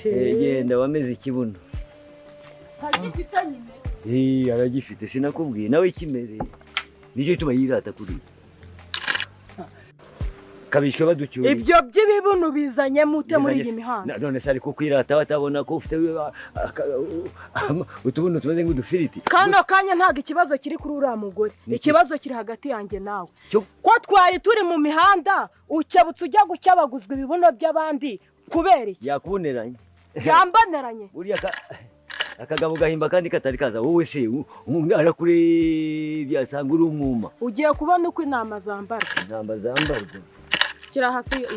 Genda wameze ikibuno. Aragifite nyine. Aragifite sinakubwiye nawe kimere. Nicyo gituma yirata kuri. Kabishwe baducyuye. Ibyo by'ibibuno bizanye mute muri iyi mihanda? None se ariko kwirata batabona ko ufite utubuno tumeze nk'udufiriti. Kano kanya ntabwo ikibazo kiri kuri uriya mugore. Ikibazo kiri hagati yanjye nawe. Ko twari turi mu mihanda ukebutse ujya gucyabaguzwa ibibuno by'abandi kubera iki? Yakuboneranye. Yamboneranye. Buriya akagabo gahimba kandi katari kaza wowe se arakurebye asanga uri umwuma. Ugiye kubona uko intama zambarwa. Intama zambarwa. Kira hasi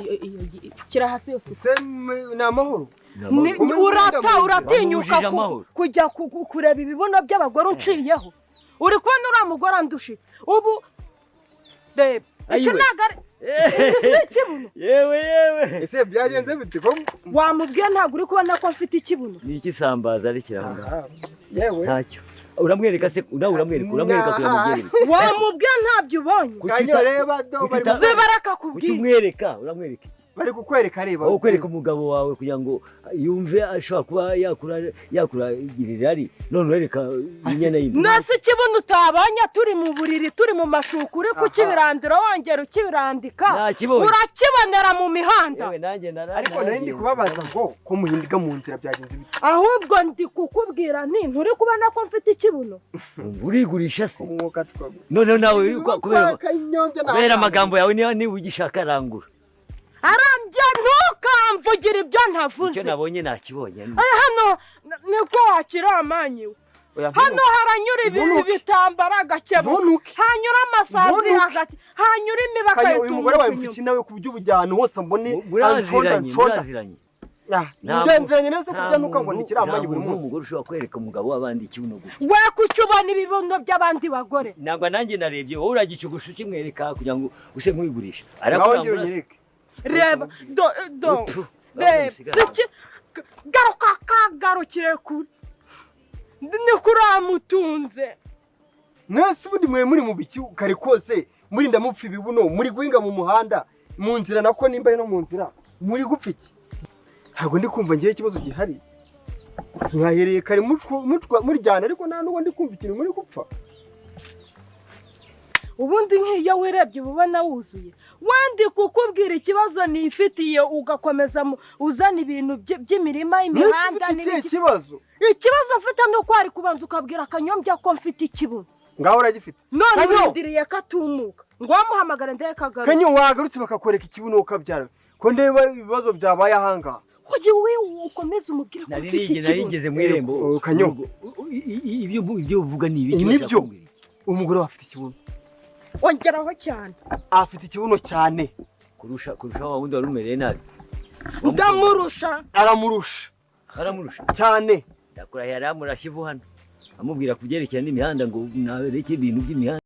kira hasi yose. Se ni amahoro. Uratinyuka kujya kureba ibibuno by'abagore unciyeho. Uri kubona uriya mugore andushije. Ubu reba. Icyo ntabwo ari ikibuno. Yewe yewe. Ese byagenze bite ko wamubwiye ntabwo uri kubona ko mfite ikibuno? Ni iki sambaza ari kiranga. Yewe. Ntacyo. Uramwereka se nawe uramwereka kuramubwira. Wamubwiye ntabyo ubonye. Kanyo reba do bari zibaraka kubwiye. Utumwereka uramwereka. Bari kukwereka reba. Wowe kwereka umugabo wawe kugira ngo yumve ashobora kuba yakura igirira ari none wereka inyana y'imwe. Nasi ikibuno utabonye turi mu buriri turi mu mashuka uri kukibirandira wongera ukibirandika. Urakibonera mu mihanda. Yewe nanjye nara. Ariko nari ndi kubabaza ngo ko muhindiga mu nzira byagenze bite? Ahubwo ndi kukubwira nti nturi kubona ko mfite ikibuno. Urigurisha se. None nawe kubera amagambo yawe niba ugishaka arangura. Arambye ntukamvugira ibyo ntavuze. Icyo nabonye nakibonye. Hano niko wakiramanyiwe. Hano haranyura ibitambara agakebuka. Hanyura amasazi hagati. Hanyura imibaka y'utumwe. Uyu mugore wawe mfite nawe ku by'ubujyano hose mbone muraziranye. Ndenzanye neza kubya nuko ngo nikiramanyi buri munsi. Umugore ushobora kwereka umugabo w'abandi ikibuno gusa. We kuki ubona ibibuno by'abandi bagore? Ntabwo nanjye narebye wowe uragicugusha ukimwereka kugira ngo use nk'uyigurisha. Arakurangura. Reba do do reba siki garuka kagarukire kure ni kuramutunze. Mwese ubundi mwe muri mu biki kare kose muri ndamupfa ibibuno muri guhinga mu muhanda mu nzira nako nimba ari no mu nzira muri gupfa iki? Ntabwo ndi kumva ngiye ikibazo gihari. Mwahereye kare mucwa muryana ariko nta nubwo ndi kumva ikintu muri gupfa. Ubundi nk'iyo wirebye ubona wuzuye. Wandi kukubwira ikibazo nifitiye ugakomeza uzana ibintu by'imirima imihanda n'ibiki. Ikibazo ikibazo mfite nuko ari kubanza ukabwira Kanyombya ko mfite ikibuno. Ngaho uragifite. None urindiriye katumuka ngo wamuhamagare ndeke kagaruka. Kanyo wagarutse bakakwereka ikibuno ukabyara. Ko ndeba ibibazo byabaye ahanga. Kuki we ukomeza umubwira ko mfite ikibuno. Narigeze mu irembo. Kanyo ibyo uvuga ni ibiki? Nibyo. Umugore we afite ikibuno. Ongeraho cyane. Afite ikibuno cyane kurusha wa wundi wari umereye nabi. Ndamurusha. Aramurusha. Aramurusha cyane. Ndakurahiye aramurashya ivu hano. Amubwira kubyerekeye n'imihanda ngo nareke ibintu by'imihanda.